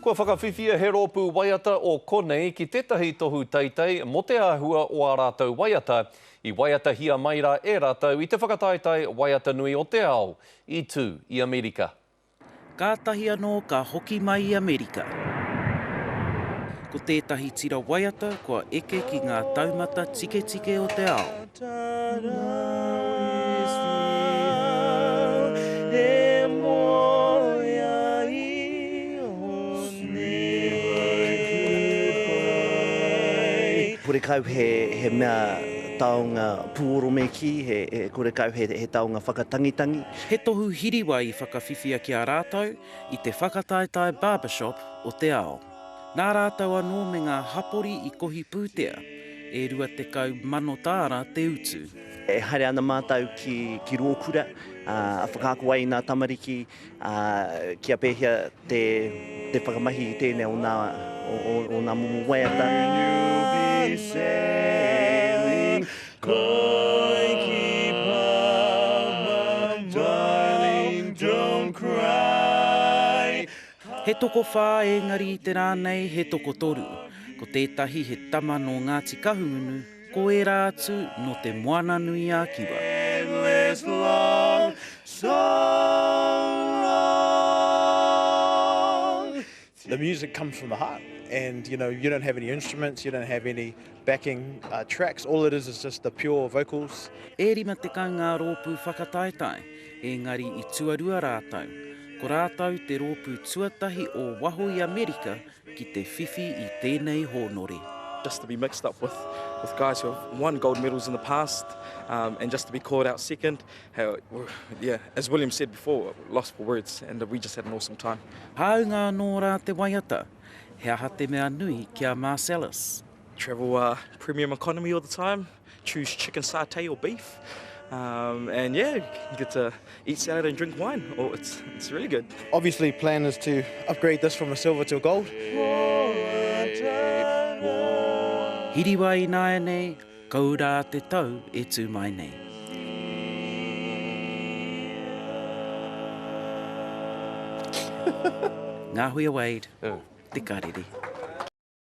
Kua whakawhiwhia he rōpū waiata o konei ki tētahi tohu teitei mō te āhua o ā rātou waiata i waiatahia mai rā e rātou i te whakataetae waiata nui o te ao i tū i Amerika. Kātahi anō ka hoki mai i Amerika. Ko tētahi tira waiata kua eke ki ngā taumata tiketike o te ao. Horekau he mea taonga puoro me kī, he horekau he taonga whakatangitangi. He tohu hiriwa i whakawhiwhia ki a rātou i te whakataetae Barbershop o te ao. Nā rātou anō me ngā hapori i kohi pūtea, e 20,000 tāra te utu. E haere ana mātou ki, ki rō kura, ā, whakaako ai i ngā tamariki, ā, kia pēhea te, te whakamahi i tēnei o ngā, o, o, o ngā momo waiata. He tokowhā engari i te rā nei he tokotoru. Ko tētahi he tama nō Ngāti Kahungunu, ko ērā atu nō Te Moananui-a-Kiwa. The music comes from the heart and you know you don't have any instruments, you don't have any backing tracks, all it is is just the pure vocals. E 50 ngā rōpū whakataetae, engari i tuarua rātou. Ko rātou te rōpū tuatahi o waho i Amerika ki te whiwhi i tēnei hōnore. Just to be mixed up with with guys who have won gold medals in the past um, and just to be called out second, how, yeah, as William said before, lost for words and we just had an awesome time. Hāunga anō rā te waiata, he aha te mea nui ki a Marcellus? Travel uh, premium economy all the time, choose chicken satay or beef, um, and yeah, get to eat salad and drink wine. Oh, it's, it's really good. Obviously, plan is to upgrade this from a silver to a gold. Hiriwa ināianei, kourā te tau e tū mai nei. Ngāhuia Wade, Te Karere.